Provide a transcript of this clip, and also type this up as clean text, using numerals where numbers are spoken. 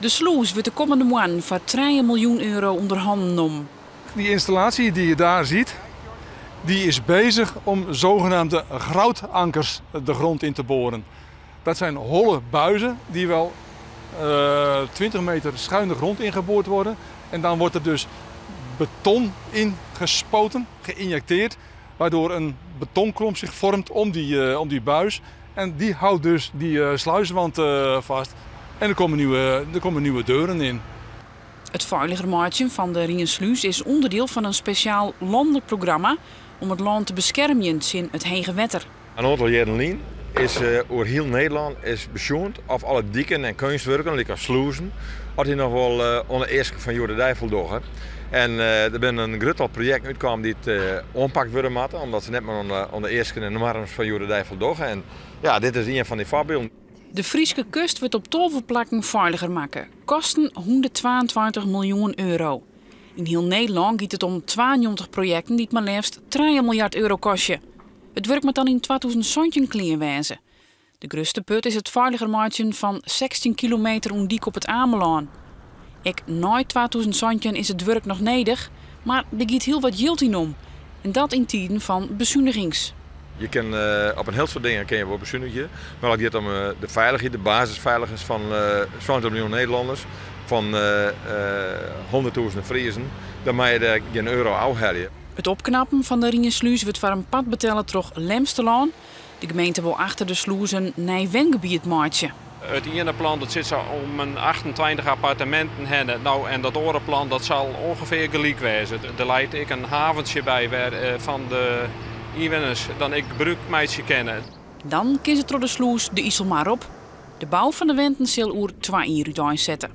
De slûs wurdt de kommende moannen foar 3 miljoen euro ûnder hannen nommen. Die installatie die je daar ziet, die is bezig om zogenaamde groutankers de grond in te boren. Dat zijn holle buizen die wel 20 meter schuin de grond ingeboord worden. En dan wordt er dus beton ingespoten, geïnjecteerd, waardoor een betonklomp zich vormt om die buis. En die houdt dus die sluiswand vast. En er komen nieuwe deuren in. It feiliger meitsjen fan de Rienslûs is ûnderdiel fan in spesjaal lanlik programma om it lân te beskermjen tsjin it hege wetter. In oantal jierren lyn is oer hiel Nederlân is besjoen oft alle diken en keunstwurken, lykas slûzen, oft dy noch wol oan de easken fan hjoed-de-dei foldogge. En der binne in grut tal projekten útkaam dy't oanpakt wurde moatte, omdat se net mear oan de easken en noarms fan hjoed-de-dei foldogge. En ja, dit is ien fan dy foarbylden. De Fryske kust wurdt op 12 plakken feiliger makke. Kosten 122 miljoen euro. Yn hiel Nederlân giet it om 92 projekten dy't mar leafst 3 miljard euro kostje. It wurk moat dan yn 2017 klear wêze. De grutste put is it feiliger meitsjen fan 16 kilometer oan dyk op It Amelân. Ek nei 2017 is it wurk noch nedich, mar der giet hiel wat jild yn om. En dat yn tiden fan besunigings. Je kin op in hiel soad dingen kinne je wol besunigje, mar as it giet om de feilichheid, de basisfeiligens fan 70 miljoen Nederlanners, fan hûnderttûzenen Friezen, dan meie je dêr gjin euro ôfhelje. It opknappen fan de Rienslûs wurdt foar in part betelle troch Lemsterlân. De gemeente wol achter de slûs in nij wengebiet meitsje. It iene plan dat sit sa om in 28 apparteminten hinne. No, en dat oare plan dat sil ûngefear gelyk wêze. Der leit ek in haventsje by wêr fan de ynwenners dan ek gebrûk meitsje kinne. Dan kinne se troch de slûs de Iselmar op. De bou fan de wenten sil oer 2 jier úteinsette.